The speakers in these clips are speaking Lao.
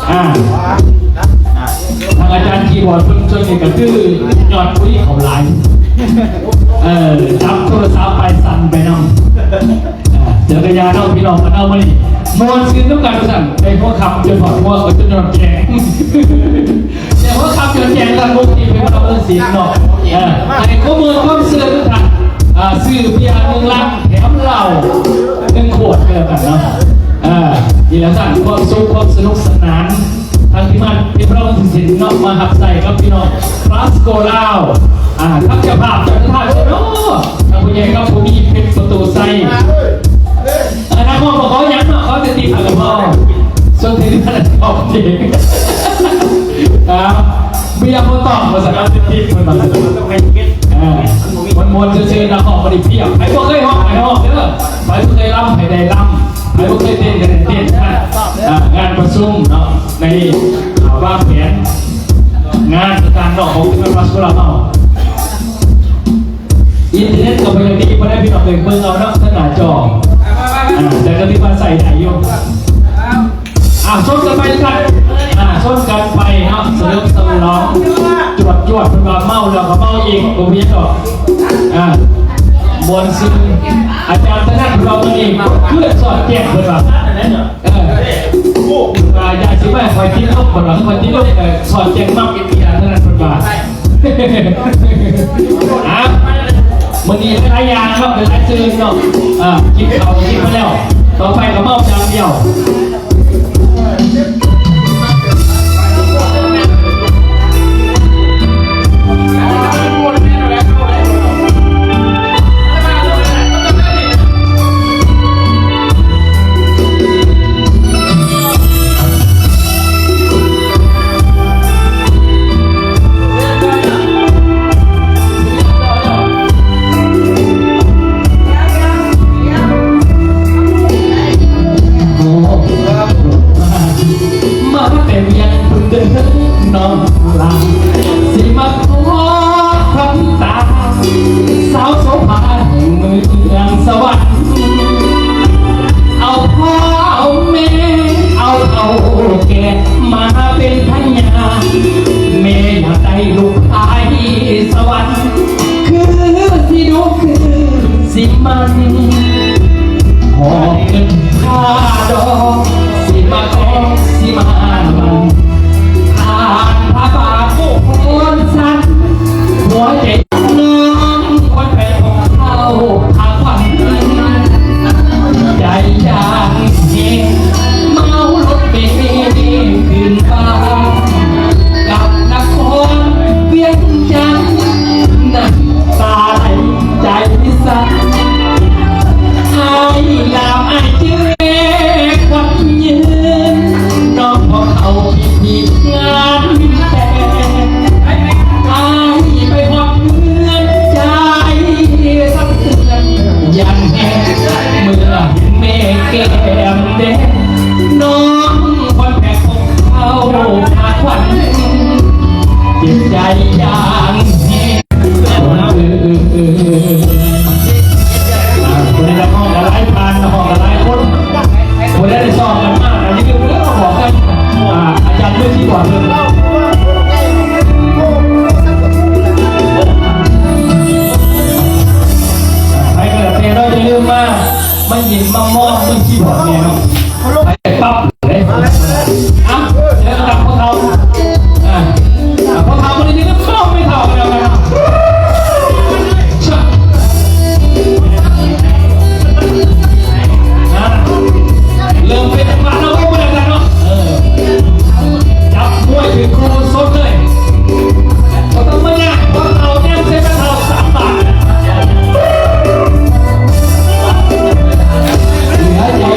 ອ່າ ທາງອາຈານຄີບອດເພິ່ນຊ່ວງນີ້ກໍຄືຍອດຄຸຍເຂົາຫຼາຍ ເອີ ຈັບໂທລະສັບໄປສັ່ນໄປນຳ ອ່າ ຈັກກະຍານເນາະ ພີ່ນ້ອງກັນເນາະ ມື້ນີ້ມ່ວນຊື່ນນຳກັນວ່າຊັ້ນ ໄດ້ຫົວຄ່ຳຈົນຮອດຫົວ ກໍຈົນຮອດແຈງ ແຕ່ຫົວຄ່ຳຈົນແຈງລະມຸກທີ່ເປັນເຈົ້າເອີສິນເນາະ ເອີ ໃຫ້ຄວາມມ່ວນຄວາມຊື່ນທຸກທ່ານ ອ່າ ຊື້ເບຍໜຶ່ງລັງ ແຖມເຫຼົ້າໜຶ່ງຂວດກໍແລ້ວກັນເນາະ ເອີ ນີ້ລະຊັ້ນ ຄວາມສຸກຄວາມສະໜຸກສະໜານ ທາງທີມງານເພນເຮົາຊິເຫັນເນາະ ມາຮັບໃຊ້ກັບພີ່ນ້ອງພລັສໂກລາວ ອ່າ ທັງເຈົ້າພາບເຈົ້າເຈົ້າທ່ານເນາະ ທັງຜູ້ໃຫຍ່ກັບຜູ້ມີເພັດປະຕູໄຊ ເອີ ນັກຮ້ອງບໍ່ຂໍຫຍັງເນາະ ຂໍແຕ່ຕິບເອົາກໍພໍ ສ່ວນທີ່ທ່ານອອກເອງ ອ່າ ເບຍບໍ່ຕ້ອງວ່າຊັ້ນ ເອົາແຕ່ຕິບເພິ່ນວ່າ ເອີ ມ່ວນໆຊື່ນໆ ນັກຮ້ອງບໍ່ໄດ້ປຽບ ໃຜບໍ່ເຄີຍຮ້ອງໃຫ້ຮ້ອງເດີ ໃຜບໍ່ເຄີຍລຳໃຫ້ໄດ້ລຳ ໃຜບໍ່ເຄີຍເຕັ້ນກໍໄດ້ເຕັ້ນ ອ່າ ງານປະຊຸມເນາະ ໃນ ອ່າ ວາງແຜນງານຕ່າງໆເນາະ ຂອງທີມງານພລັສໂກລາວເຮົາ ອິນເຕີເນັດກໍບໍ່ຍັງດີ ບໍ່ໄດ້ ພີ່ນ້ອງເອີຍ ເບິ່ງເອົາເນາະ ທາງໜ້າຈໍ ອ່າ ແຕ່ກໍຖືວ່າໃຊ້ໄດ້ຢູ່ ອ່າ ຊົນກັນໄປທຸກທ່ານ ອ່າ ຊົນກັນໄປເນາະ ສະເຫຼີມສະຫຼອງ ຈວດໆ ເພິ່ນວ່າເມົາແລ້ວກໍເມົາອີກ ບໍ່ມີຫຍັງດອກ ອ່າ ມ່ວນຊື່ນ ອາຈານຖະໜັດເພິ່ນວ່າມື້ນີ້ເພື່ອນສອດແຈ້ງ ເພິ່ນວ່າ ເອີ ອ່າ ຢ່າຊິມາໃຫ້ຂ້ອຍຕິດລົບ ເພິ່ນວ່າ ຂ້ອຍຕິດລົບ ເອີ ສອດແຈ້ງມັກ ອາຈານຖະໜັດເພິ່ນວ່າ ອ່າ ມື້ນີ້ຫຼາຍໆຢ່າງເນາະ ຫຼາຍໆຊື່ນເນາະ ອ່າ ກິນເຂົ້າກິນມາແລ້ວ ຕໍ່ໄປກໍເມົາຢ່າງດຽວ. ມາແຕ່ວຽງພຸ້ນເດີນ້ອງຫຼ້າ ຊິມາຂໍຄວາມຕາ ສາວໂສພາແຫ່ງເມືອງສະຫວັນ ເອົາພໍ່ເອົາແມ່ ເອົາເຖົ້າແກ່ມາເປັນພະຍານ ແມ່ຢາກໄດ້ລູກຊາຍສະຫວັນ ຄືຊິດຸຄືຊິໝັ່ນ ຫອບເງິນຄ່າດອກ ຊິມາກອງ ຊິມາໝັ່ນ ທ່ານພະບາດໂພນສັນ ຫົວໃຈນ້ອງຄົນແພງຂອງເຮົາພາຂວັນ ໃຈຢ່າງເຮງ ເມົາລົດເມຂຶ້ນຟ້າ ກັບນະຄອນວຽງຈັນ ນ້ຳຕາໄຫຼໃຈສັ່ນ ອ້າຍລາມອ້າຍຈື່ແມ່ຂວັນຍືນ ນ້ອງບໍ່ເຂົ້າພິທີງານແຕ່ງ ອ້າຍໄປຮອດເຮືອນໃຈສະເທືອນ ຢ້ານແຮງເມື່ອເຫັນແມ່ແກ້ມແດງ ນ້ອງຄວນແພງຂອງເຮົາພາຂວັນ ເຈັບໃຈຢ່າງແຮງ ເອີ ເອີ ເອີ ເອີ ອ່າ ຜູ້ໃດໄດ້ຮ້ອງກໍຫຼາຍທ່ານ ຮ້ອງກໍຫຼາຍຄົນ ຜູ້ໃດໄດ້ຊ້ອມກັນມາ ກໍຢ່າລືມເດີ ບອກກັນ ອ່າ ອາຈານມືຄີບອດເພິ່ນ ໃຜກໍແລ້ວແຕ່ເນາະ ຢ່າລືມມາ ມາຍິ້ມມາມອງມືຄີບອດແດ່ເນາະ ໄປປັບເດ້ ອ່ະ ເຈີກັນພວກເຮົາ ອ່າ ພວກເຮົາບໍ່ໄດ້ຍິນ ເຮົາໄປເຖົ້າແລ້ວກັນເນາະ ເລີ່ມເປັນປານະໂອມແລ້ວກັນເນາະ ເອີ ຈັບມວຍຖືກຄູ່ສົດເລີຍ ບໍ່ຕ້ອງມາຍາກ ພວກເຮົາແນມໃສ່ແມ່ເຖົ້າສາມບາດ ເຫຼືອໃຫຍ່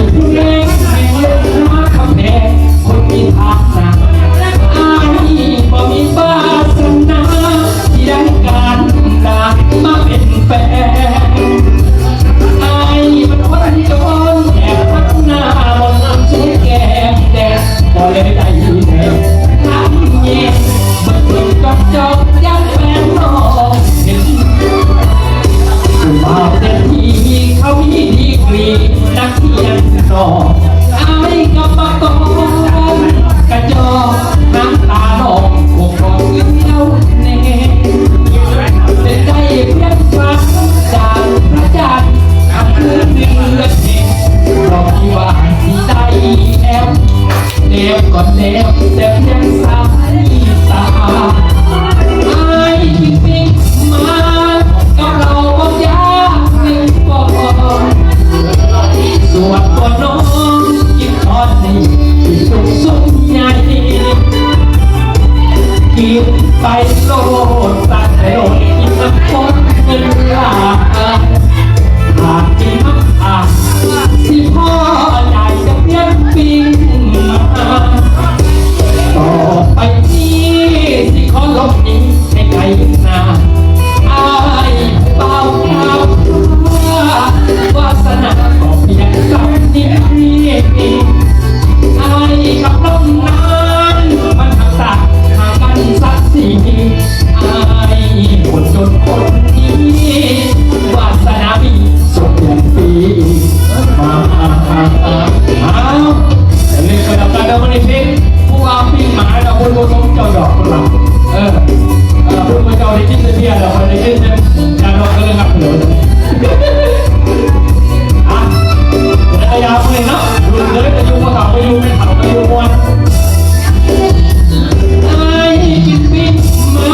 ດຽວຂ້ອຍໄດ້ຍິນເດີ ຢ່າດອກເດີ ຮັບເດີ ອ່ະ ແລ້ວກໍຢ່າເມື່ອຍເນາະ ລຸ້ນເດີ ອາຍຸບໍ່ເຖົ້າກໍຢູ່ ແມ່ເຖົ້າກໍຢູ່ມ່ວນ ອ້າຍກິນປີ້ມາ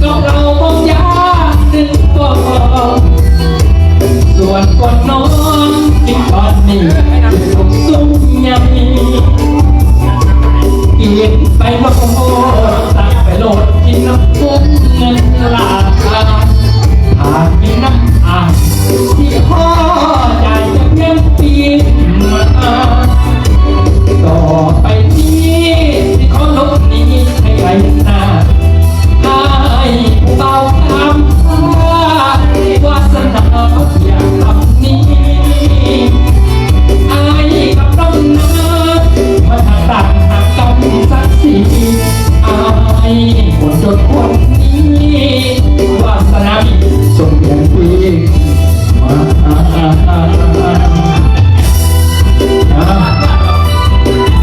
ກັບເຫຼົ້າບໍ່ຢາກໜຶ່ງປອກ ສ່ວນກ່ອນນອນກິນຕອນນີ້ ສຸກສຸກໃຫຍ່ ກິນໄປໂລດ ຕັກໄປໂລດ ກິນນ້ຳປຸ້ງເງິນລາຄາ ຖ້າກິນນ້ຳອາຍ ຊິຂໍຈ່າຍຈະພຽງປີ້ມາ ຕໍ່ໄປນີ້ ຊິຂໍຫຼົບໜີໃຫ້ໄກນາ ອ້າຍຜູ້ບ່າວຄຳ ວາສະໜາບໍ່ຢາກທຳນີ້ ອ້າຍກັບນ້ອງນາ ມາທາງດ້ານຮັກກັບສັກສີ ອ້າຍຄົນຈົນຄົນນີ້ ວາສະໜາມີ ສົ່ງແບບນີ້ ມາ ອ່າ ອ່າ ອ່າ ອ່າ ອ່າ ອ່າ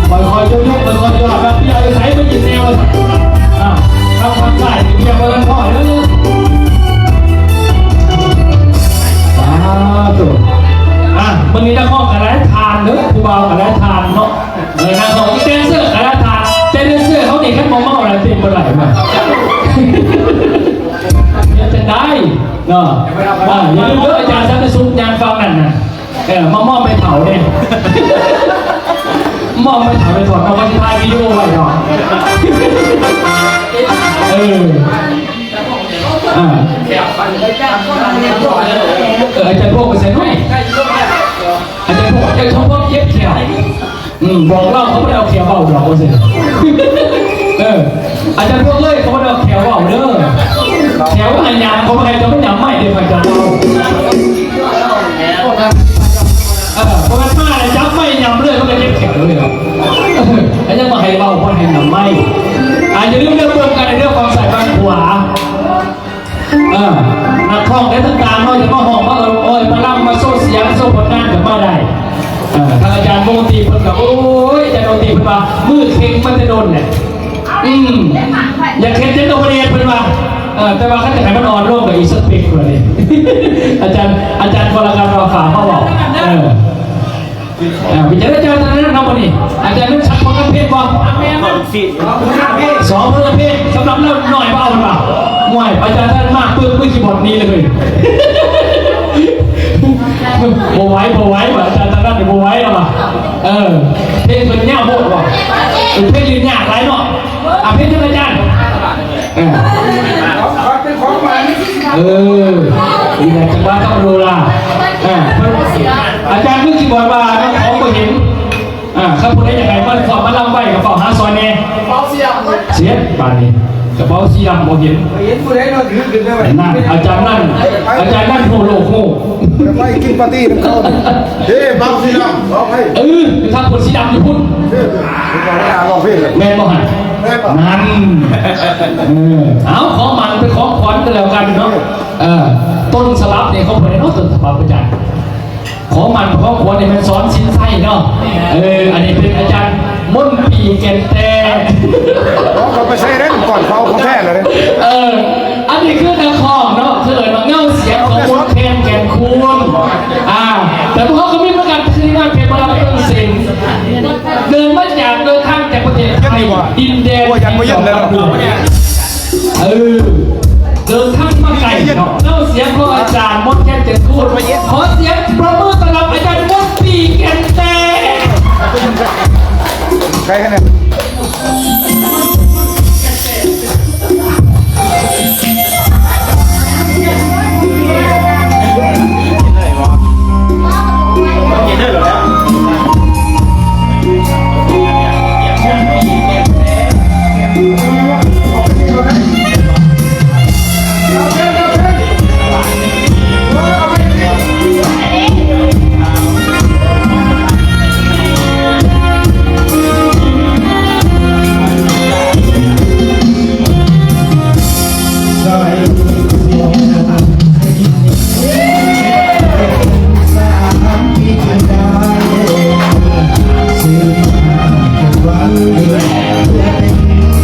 ຄ່ອຍໆຍົກໆ ຄ່ອຍໆຍອດ ວ່າເບຍຢູ່ໃສ ໄປກິນແນວ ອ່າ ທາງຝັ່ງຊ້າຍເບຍບໍ່ທັນພໍ້ເດີ ສາທຸ ອ່າ ມື້ນີ້ນັກຮ້ອງກະຫຼາຍທ່ານເດີ ຜູ້ບ່າວກະຫຼາຍທ່ານເນາະ ເອີ ນັກຮ້ອງ ແດນເຊີກະຫຼາຍທ່ານ ແຕ່ແດນເຊີເຮົານີ້ ຄັນບໍ່ເມົາແລ້ວເຕັ້ນບໍ່ໄດ້ ເຮັດຈັ່ງໃດເນາະ ອ່າ ຢ່າລືມເດີ ອາຈານສັນຕິສຸກ ຍ່າງຝັ່ງນັ້ນນະ ເອີ ມາມອບໃຫ້ເຖົ້າເດ້ ມອບໃຫ້ເຖົ້າໄດ້ຖອດເນາະ ເຂົາຊິຖ່າຍວິດີໂອໄວ້ເນາະ ເອີ ອ່າ ເອີ ອາຈານພວກໄປໃສ່ໜ້ອຍ ອາຈານພວກ ເຈົ້າຂອງພວກເຈັບແຂ້ວ ອືມ ບອກລາວເຂົາບໍ່ໄດ້ເອົາແຂ້ວເວົ້າດອກ ວ່າຊັ້ນ ເອີ ອາຈານພວກເອີຍ ເຂົາບໍ່ໄດ້ເອົາແຂ້ວເວົ້າເດີ ແຂ້ວມາໃຫ້ຫຍ້ຳ ເຂົາບໍ່ໃຫ້ເຈົ້າໄປຫຍ້ຳໄມ້ເດ້ ຂ້ອຍຈະເວົ້າ ເອີ ເພາະມັນມາແລ້ວຈັບໄມ້ຫຍ້ຳເລີຍ ມັນກໍເຈັບແຂ້ວເລີຍ ເອີ ອັນຍັງມາໃຫ້ເວົ້າ ບໍ່ໃຫ້ຫຍ້ຳໄມ້ ອ່າ ຢ່າລືມເດີ ເບິ່ງກັນເດີ ຝັ່ງຊ້າຍຝັ່ງຂວາ. ເອີ ນັກຮ້ອງໄດ້ຕ່າງໆເນາະ ຈະມາຮ້ອງ ມາເອີ່ຍ ມາລຳ ມາໂຊສຽງ ໂຊຜົນງານກໍມາໄດ້ ເອີ ທາງອາຈານວົງດົນຕີເພິ່ນກໍ ໂອ້ຍ ອາຈານວົງດົນຕີເພິ່ນວ່າ ມືເຄັ່ງມາແຕ່ດົນແຫຼະ ອືມ ຢາກເຮັດຫຍັງກໍບໍ່ໄດ້ເຮັດ ເພິ່ນວ່າ ເອີ ແຕ່ວ່າຄັນຈະໃຫ້ມັນອ່ອນລົງກໍອີກສັກເປັກ ເພິ່ນວ່ານີ້ ອາຈານ ອາຈານກໍລະກັນວ່າຝາກມາເວົ້າ ເອີ. ອ່າ ເປັນຈັ່ງໃດອາຈານ ຕອນນັ້ນເນາະ ມື້ນີ້ອາຈານນັ້ນຊັກເພິ່ນເພງບໍ່? ສອງເພິ່ນເພງ ສຳລັບລາວໜ້ອຍບໍ່ເອົາ ເພິ່ນວ່າ ໂອ້ຍ ອາຈານທ່ານມາປຶບ ມືຄີບອດໜີເລີຍ ບໍ່ໄຫວ ບໍ່ໄຫວວ່າ ອາຈານທ່ານນັ້ນບໍ່ໄຫວແລ້ວວ່າ ເອີ ເພງເພິ່ນຍາວໂພດວ່າ ເອີ ເພງນີ້ຍາກຫຼາຍເນາະ ອ່າ ເພງເພິ່ນອາຈານ ເອີ ຂອງຂວັນເປັນຂອງຂວັນ ເອີ ນີ້ແຫຼະຈັງຫວະທຳໂນລາ ອ່າ ອາຈານຄືຊິບອກວ່ານ້ອງຂອງບໍ່ເຫັນ ອ່າ ຄັນຜູ້ໃດຢາກໃຫ້ມັນຂອບມາລຳໄວ້ກໍເຝົ້າຫາຊ່ອຍແດ່ ກະເປົາສີດຳ ເສັດບາດນີ້ ກະເປົາສີດຳບໍ່ເຫັນ ເຫັນຜູ້ໃດເນາະ ຖືຂຶ້ນໄປໄວ້ ນັ້ນ ອາຈານນັ້ນ ອາຈານນັ້ນຮູ້ໂລກຮູ້ ໄປກິນປາຕີ້ນຳເຂົາ ເດ້ ເປົາສີດຳ ເອົາໄປ ເອີ ຢູ່ທາງຄົນສີດຳຢູ່ພຸ້ນ ເດ້ ເປັນວ່າລາວຮ້ອງເພງ ແມ່ນບໍ່ຫັ້ນ? ແມ່ນບໍ່? ນັ້ນ ເອີ ເອົາ ຂໍໝັ້ນເປັນຂອງຂວັນກັນແລ້ວກັນເນາະ ເອີ ຕົ້ນສະບັບນີ້ຂອງຜູ້ໃດເນາະ ຕົ້ນສະບັບອາຈານ? ຂໍໝັ້ນຂອງຂວັນນີ້ແມ່ນສອນສິນໄຊເນາະ ເອີ ອັນນີ້ເປັນອາຈານມົນປີແກ່ນແຕ່ ເອົາເຂົ້າໄປໃສ່ເດ້ ກ່ອນເຜົາຂອງແທ້ເລີຍເດ້ ເອີ ອັນນີ້ຄືນັກຮ້ອງເນາະ ເຂົາເອີ້ນວ່າເງົາສຽງຂອງມົນແຄນແກ່ນຄູນ ອ່າ ແຕ່ພວກເຮົາກໍມີເໝືອນກັນ ທີ່ງານເພງມາລຳເບິ່ງເສັງ ເດີນມາຈາກ ເດີນທາງຈາກປະເທດໄທ ດິນແດນ ໂອ້ຍ ຍັງບໍ່ເຢັນເລີຍເນາະ ເອີ ເດີນທາງມາໄກເນາະ ເຈົ້າສຽງຂອງອາຈານມົນແຄນ ແກ່ນຄູນ ຂໍສຽງປະມືຕ້ອນຮັບອາຈານມົນປີແກ່ນແຕ່ ໄກຂະໜາດ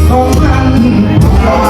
ຂອງມັນ ຂອງເຮົາ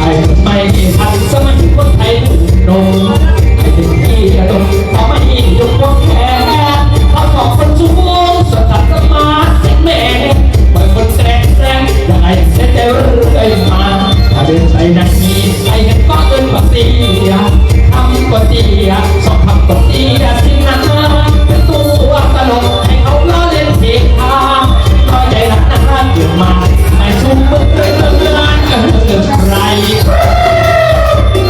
ອ້າຍເກີດໃໝ່ທັນສະໄໝ ຄົນໄທໜຸ່ມ ອ້າຍເປັນພີ່ອາດົມ ເຂົາມານິຍົມພວກແຂກ ເຂົາສອງຄົນສູງ ສະທັນສະມາດເປັນແມ່ ເປັນຄົນແກລ້ງແກລ້ງ ຢາກໃຫ້ເສຍໃຈເລື້ອຍມາ ຖ້າເດີນໄປນາທີ ໃຜເຫັນກໍເອີ້ນວ່າເຊຍ ຄຳກໍເຊຍ ສອງຄຳກໍເຊຍ ຊິນາ ເປັນຕົວຕະຫຼົກ ໃຫ້ເຂົາລໍ້ເລ່ນເພງ ພໍໃຈລະນາ ເກີດມາໃຫ້ຊຸມເມືອງເອີນໃຜ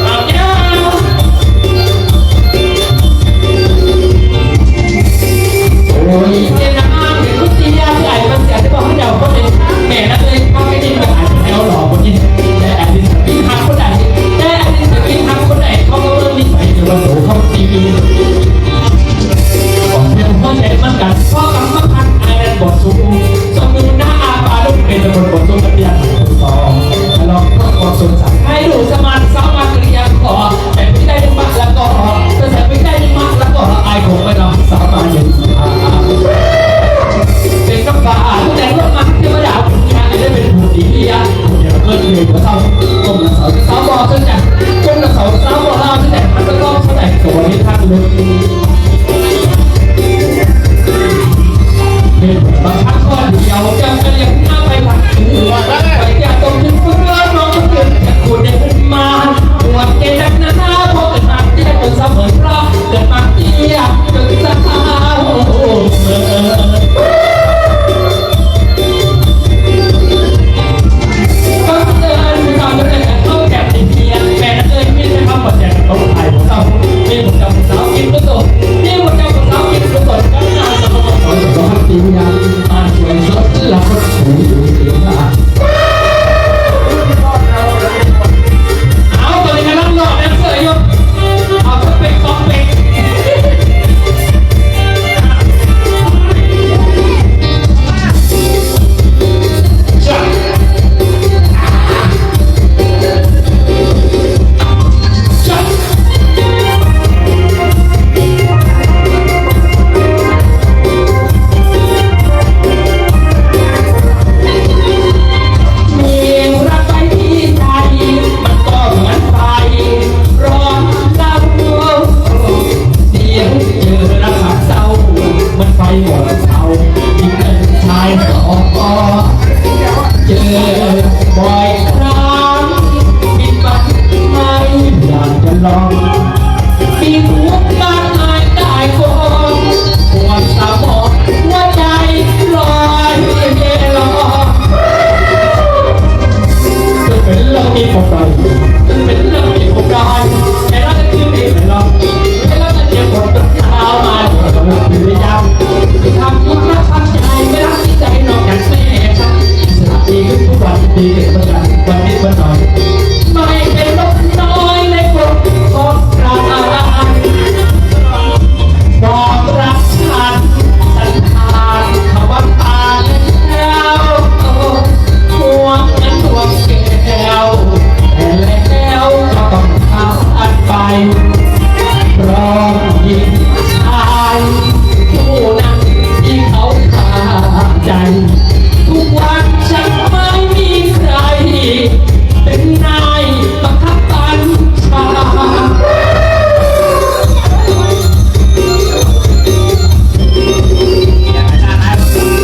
ເອົາແລ້ວ. ອ້າຍຄົງໄປນຳສາວມາເຫັນ ເປັນກັບວ່າແຕ່ງລົດມາເທວະດາ ຜູ້ຍາກໄດ້ເປັນຜູ້ດີ ຜູ້ດຽວເກີດເປັນບໍ່ເຖົ້າ ກົ້ມໜ້າເສົາສາວບໍ່ສົນໃຈ ກົ້ມໜ້າເສົາສາວບໍ່ລາວສົນໃຈ ມັນກໍຕ້ອງເທົ່າໃດກໍບໍ່ເຫັນທາງເລືອກ ເຫັນບາງຄັ້ງຄົນດຽວຈຳກັນເລື່ອງໜ້າໄປພັກ ໄປຢາກຕ້ອງເຖິງຄົນເດີນມາ ຄົນເດີນມາ ຫົວໃຈໜັກໜາ ພໍເກີດມາເຈັບຈົນສະເໝີພຣາ ເກີດມາເຈັບຈົນສະເໝີ ເອີ ບັງເອີນມີຄວາມເປັນໄປເຂົ້າແຖວໃນເຮືອນ ແມ່ນເອີຍ ມີແຕ່ຄຳວ່າແຈກຕົກໄປບໍ່ເຊົາ ມີພວກເຈົ້າຜູ້ສາວກິນບໍ່ຕົກ ມີພວກເຈົ້າຜູ້ສາວກິນບໍ່ຕົກ ກັບນາງສະເໝີ ສອນສະເໝີ ຮັກຈິງຍາມ ມາຊ່ວຍສົດລະຄົນຜູ້ຢູ່ເທິງ ເອົາ ຕອນນີ້ກຳລັງຫຼອກແດນເຊີຢູ່ ເອົາ ສະເປັກ ສອງເປັກ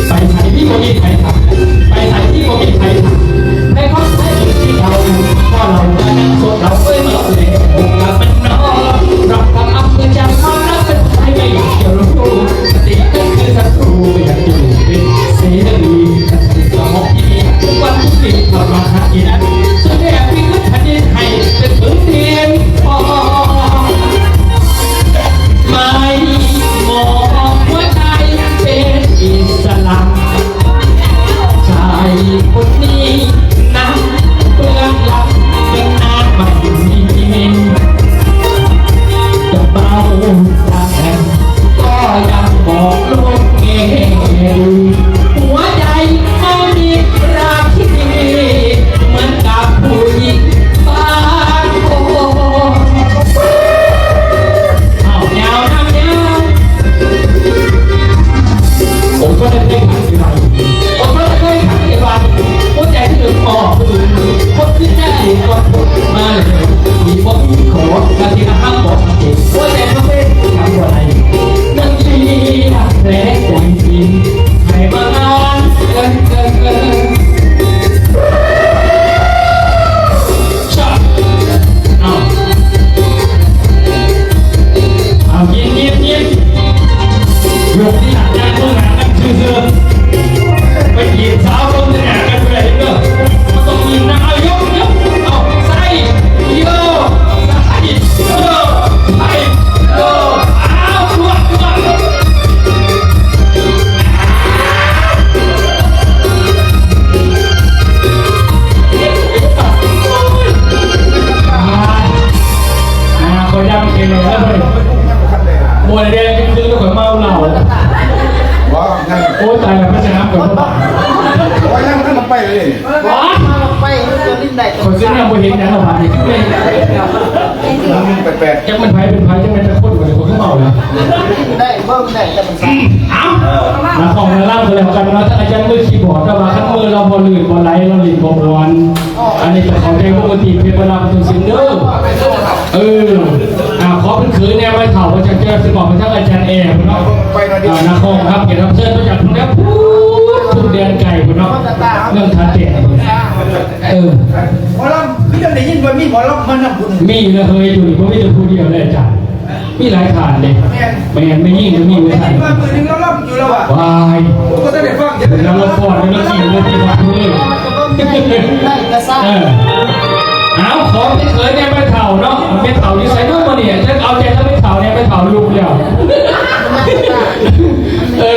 ໄປໃສທີ່ບໍ່ມີໃຜຖາມ ໄປໃສທີ່ບໍ່ມີໃຜຖາມ ໃຜຂອງໃຜທີ່ເຮົາ ພໍເຮົາກະຍັງໂສດ ເຮົາເຄີຍມາແລະ ໂອກາດມັນນ້ອຍ ຮັກກັບອຳເພືອຈາກຄວາມຮັກເປັນໃຜໄປ ຢ່າລົບຫຼູ່ ສະຕິເປັນຄືສັດຕູ ບໍ່ຢາກຢູ່ເປັນເສລີ ສະຕິສະໝອງທີ່ ທຸກວັນທຸກປີ ທຳມາຫາກິນ ສະແດງວິກຶດແຜ່ນດິນໃຫ້ເປັນພື້ນດິນ ໄມ້ໝອກຫົວໃຈເປັນອິດສະຫຼະ ຊາຍຄົນນີ້ນຳເບື້ອງຫຼັງເປັນນາງໄມ້ ຈະເບົາຈະແອນ ກໍຍັງບອກລູກເອງ ຫົວໃຈເຮົານີ້ລາຄີ ເໝືອນກັບຜູ້ຍິງບາງຄົນ. ອ້າວ ຍາວນຳຍາວ ໂອ້ ບໍ່ໄດ້ເພງຂັນທີ່ໄວ ໂອ້ ບໍ່ໄດ້ເພງຂັນທີ່ໄວ ຫົວໃຈທີ່ເດີນອອກຄື ຄົນຄືໃຈກ່ອນພົບມາເລີຍ ທີ່ບໍ່ມີຂໍ ກະທີ່ລະຮັກບໍ່ສັງເກດ ຫົວໃຈເຮົາເປັນຫຍັງບໍ່ໄດ້ ເລື່ອງທີ່ຮັກແທ້ໃຈຈິງ ໃຫ້ມາງານເອີ້ນ ເອີ້ນ ເອີ້ນ. ຊະ ເອົາ ເອົາ ຍິງ ຍິງ ຍິງ ຍົກທີ່ຫຼັງຈາກເບື້ອງຫຼັງນັ້ນຊື່ໆ ໄປຈີບສາວເບິ່ງໜ້າກັນບໍ່ໄດ້ເດີ ບໍ່ຕ້ອງຍິງນະ ເອົາ ຍົກ ຍົກ ເອົາ ໃສ່ ໂຍກ ໃສ່ ໂຍກ ໃສ່ ໂຍກ ເອົາ ລວດ ລວດ. ອ່າ ຂ້ອຍຢາກເຫັນແລ້ວເວີ້ຍ ບໍ່ໄດ້ແດງຄືຂ້ອຍເມົາເຫຼົ້າ ບໍ່ ຍັງ ໂອ້ຍ ຕາຍແລ້ວ ໄປສະໜາມກ່ອນ ບໍ່ ຍັງ ຍັງໄປເລີຍ ບໍ່ ໄປ ຂ້ອຍຊິຍັງບໍ່ເຫັນຫຍັງແລ້ວບາດນີ້ ແປກໆ ຈັກແມ່ນໃຜເປັນໃຜ ຈັກແມ່ນຈັກຄົນ ຂ້ອຍເມົາແລ້ວ. ເບິ່ງແດ່ ແຕ່ມັນສ້າງ ເອົາ ເອີ ນັກຮ້ອງນາລຳກໍແລ້ວກັນເນາະ ທ່ານອາຈານມືຄີບອດ ແຕ່ວ່າຄັນມືລາວບໍ່ລື່ນບໍ່ໄຫຼ ລາວຫຼິ້ນບໍ່ມ່ວນ ອັນນີ້ກໍເຂົ້າໃຈປົກກະຕິ ເພບາລາມ ເປັນສິ່ງເດີ ເອີ ອ່າ ຂໍເປັນເຂີຍແດ່ ໄມ້ເຖົ້າ ວ່າຈະເຈີ ຊິບອກໄປທາງອາຈານແອພຸ້ນເນາະ ອ່າ ນັກຮ້ອງຮັບແຂກຮັບເຊີນມາຈາກພຸ້ນແຫຼະ ພຸ້ນ ທຸກແດນໄກພຸ້ນເນາະ ເມືອງທ່າແຕກພຸ້ນ ເອີ ໝໍລຳ ຄືຈັ່ງໄດ້ຍິນວ່າມີໝໍລຳມານຳຜູ້ໜຶ່ງ ມີນະເຮີຍ ຢູ່ນີ້ບໍ່ມີແຕ່ຜູ້ດຽວເດ້ອາຈານ ມີຫຼາຍທ່ານເດ້ ແມ່ນ ແມ່ນ ແມ່ຍິງກໍມີເດ້ທ່ານ ວ່າມື້ໜຶ່ງລາວລຳຢູ່ລາວວ່າ ວ້າຍ ບໍ່ທັນໄດ້ຟັງ ເພິ່ນລຳລະຄອນ ລຳກິນ ລຳກິນ ເອີ ເອົາ ຂໍເປັນເຂີຍແດ່ແມ່ເຖົ້າເນາະ ແມ່ເຖົ້າຢູ່ໃສເນາະມື້ນີ້ ເອົາໃຈແມ່ເຖົ້າແດ່ ແມ່ເຖົ້າລຸກແລ້ວ ເອີ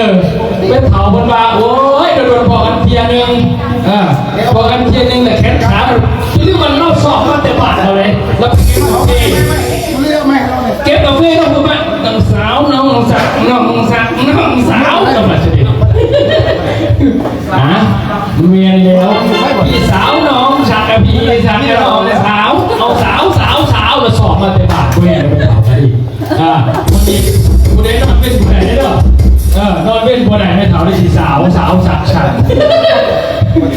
ແມ່ເຖົ້າເພິ່ນວ່າ ໂອ້ຍ ໂດນໆພໍ້ກັນເທື່ອໜຶ່ງ ເອີ ພໍ້ກັນເທື່ອໜຶ່ງ ແຕ່ແຂນຂາ ຄືວ່າລາວຊອກມາແຕ່ບ້ານເຮົາເດ້ ລາວເກັບກາເຟ ເກັບກາເຟ ລາວເພິ່ນວ່າ ນ້ອງສາວ ນ້ອງສັກ ນ້ອງສັກ ນ້ອງສາວ ລາວວ່າຊິເດ້ ຮະ ແມ່ນແລ້ວ ພີ່ສາວ ນ້ອງສັກ ພີ່ສັກ ນ້ອງສາວ ເອົາສາວ ສາວ ສາວ ລາວຊອກມາແຕ່ບ້ານ ບໍ່ແມ່ນແມ່ເຖົ້າ ອ່າ ຜູ້ໃດນອນເວັນຜູ້ໃດເດີ ເອີ ນອນເວັນຜູ້ໃດແມ່ເຖົ້າໄດ້ຊິສາວ ສາວ ສາວ ສາວ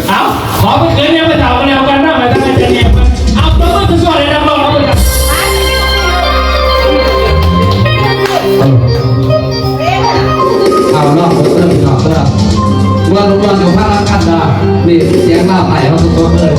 ເອົາ ຂໍເປັນເຂີຍແດ່ແມ່ເຖົ້າກໍແລ້ວກັນເນາະ ໃຫ້ທາງອາຈານແອເພິ່ນ ເອົາ ຕົບມືສວດໆໃຫ້ນັກຮ້ອງເຮົາເບິ່ງກັນ ເອົາ ລອງເບິ່ງເດີ ພີ່ນ້ອງເດີ ມ່ວນໆຢູ່ພານຳກັນເດີ ນີ້ສຽງລາວໃຕ້ເຮົາສົດໆເລີຍ.